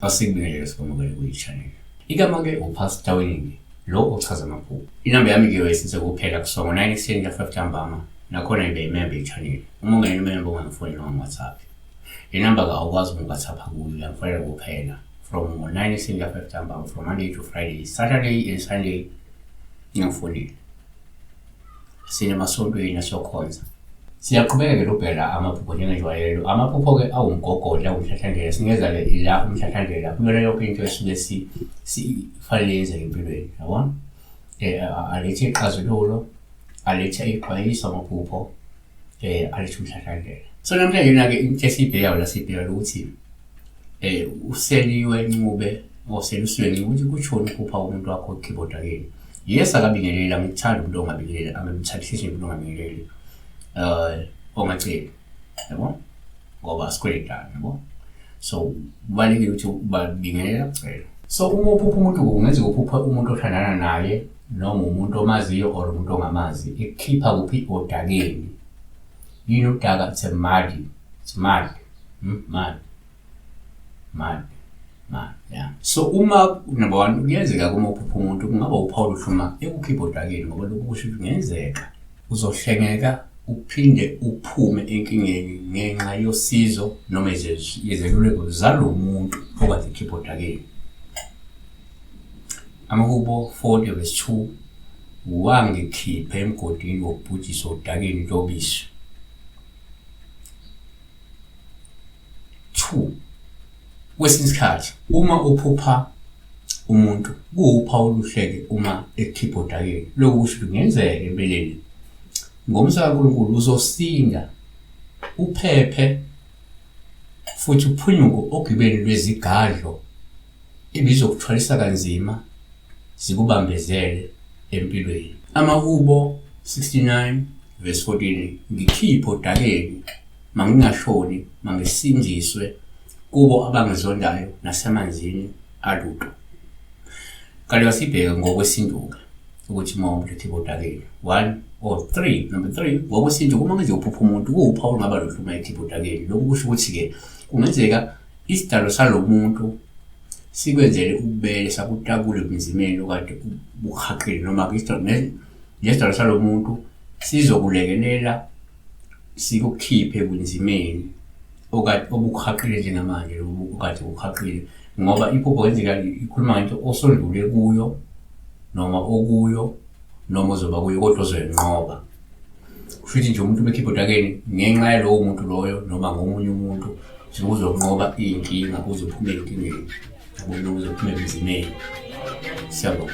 Asikubingelele sikwamukele kuyi-channel. Igama-ke uPastor Winnie lo ochaza amaphupho. Inamba yami ke wayisithe kuphela kusongo 9 ekuseni kuya 5 ntambama nakhona ngibe imembe i-channel. Uma ungena imembe ungangifonela ungangi-WhatsApp. Le namba-ke awukwazi ukungi-WhatsApp kuyo uyangifonela kuphela from ngo-9 ekuseni kuya 5 ntambama from Monday to Friday, Saturday and Sunday ngiyangifonela. Sinemasontweni asokhonza. Siyaqhubeka-ke lobheka amaphupho njengenjwayelo. Amaphupho-ke awumgogodla, awumhlahlandlela. Singeza-ke la umhlahlandlela kuyona yonke into esuke sifanele yenzeke empilweni, yabona? Alethe ixazululo, alethe ixwayiso amaphupho, alethe umhlahlandlela. So namhlanje na-ke into esiyibhekayo la sibheka ukuthi useliwe Ncube oselusiwe Ncube ukuthi kutshoni ukuphupha umuntu wakho keyboard akeni. Yes, akabingeleli, angikuthandi umuntu ongabingeleli, angimthandisisi umuntu ongabingeleli, ongaceli, yabo, ngoba sikweletana, yabo. So kubalulekile ukuthi ubabingelela kucela. So uma uphupha umuntu, kungenzeka uphuphe umuntu othandana naye noma umuntu omaziyo or umuntu ongamazi, ekukhipha kuphi? Odakeni. Yini udaka? It's a muddy, it's mud, mud, mud, mud, yeah. So uma number one, kuyenzeka uma uphupha umuntu kungaba uphawu oluhluma ekukhipha odakeni, ngoba lokhu kusho ukuthi kungenzeka uzohlengeka uphinde uphume enkingeni ngenxa yosizo noma izeluleko zalo muntu okade ekhipha odakeni. Amahubo 40 verse 2, wangikhipha emgodini wokubhujiswa odakeni lobisi. 2, kwesinye isikhathi uma uphupha umuntu kuwuphawu oluhle-ke uma ekukhipha odakeni. Lokhu kusho ukuthi kungenzeka empeleni ngomusa kaNkulunkulu uzosinda uphephe futhi uphunyuke ogibeni lwezigadlo ebizokuthwalisa kanzima zikubambezele empilweni. Amahubo 69 verse 14, ngikhiphe odakeni, mangingashoni, mangisindiswe kubo abangizondayo nasemanzini aluto. Kanti asibheke ngokwesintu-ke ukuthi uma umuntu ekhipha odakeni 1 or 3, number 3, ngokwesintu uma ngenze uphupha umuntu kuwuphawu olungaba luhle uma ekhipha odakeni. Lokhu kusho ukuthi-ke kungenzeka isidalo salo muntu sikwenzele ububele sakutakule ebunzimeni okade buhaqile, noma-ke nesidalo salo muntu sizokulekelela sikukhiphe ebunzimeni okade obukuhaqile njengamanje, lobu okade bukuhaqile, ngoba iphupho kwenzeka ikhuluma ngento osondlule kuyo noma okuyo noma ozoba kuyo kodwa ozoyinqoba. Kusho ukuthi nje umuntu ubekhipha odakeni ngenxa yalowo muntu loyo noma ngomunye umuntu uzonqoba iy'nkinga, uzophuma ey'nkingeni, yabona, uzophuma ebunzimeni. Siyabonga.